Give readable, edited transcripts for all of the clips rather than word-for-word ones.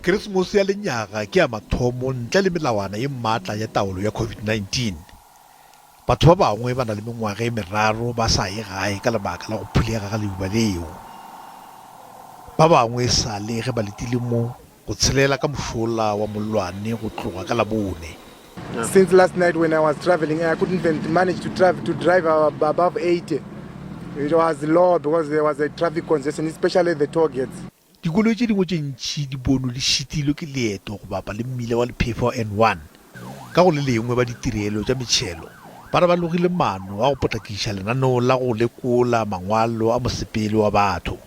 Keresemose ya lenyaga ke ya mathomo ntle le melawana ye maatla ya taolo ya COVID-19. Batho ba bangwe ba na le mengwaga e meraro ba sa ye gae ka lebaka la go phulega ga leuba leo. Ba bangwe e sa le ge ba letile mo go tshelela ka mošola wa mollwane go tloga ka Labone. Since last night when I was traveling, I couldn't even manage to drive, to drive above 80. It was low because there was a traffic congestion, especially the toll gates. Dikoloi tše dingwe tše ntši di bonwe di šitilwe ke leeto go bapa le mmila wa lephefo wa N1. Ka go le lengwe ba ditirelo tša metšhelo ba re ba logile maano a go potlakiša lenaneo la go lekola mangwalo a mosepelo wa batho.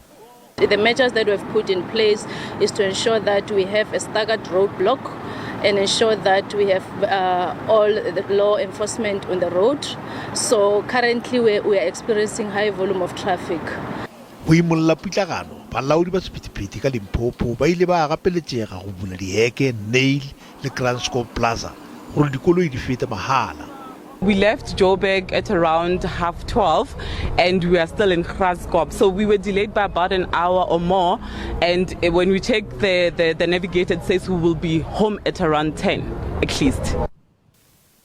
The measures that we have put in place is to ensure that we have a staggered roadblock and ensure that we have uh, all the law enforcement on the road. So currently we, we are experiencing high volume of traffic. Go imolla pitlagano, balaodi ba sephethephethe ka Limpopo ba ile ba gapeletšega go bula diheke Nail le Kranskop Plaza gore dikoloi di fete mahala. We left Joburg at around half 12 and we are still in Graskop. So we were delayed by about an hour or more. And eh, when we check the, the, the navigator, it says we will be home at around 10 at least.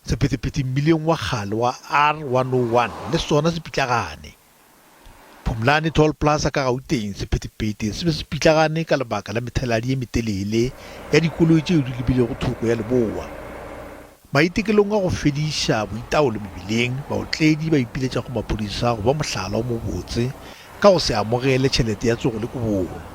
Sephethephethe mmileng wa kgale wa R101 le sona se pitlagane. Phumlani Toll Plaza ka Gauteng, sephethephethe se be se pitlagane ka lebaka la methaladi ye metelele ya dikoloi tšeo di lebilego thoko ya leboa. Maitekelong a go fediša boitaolo mebileng, baotledi ba ipiletša go maphodisa go ba mohlala o mobotse ka go se amogele tšhelete ya tsogo le kobong.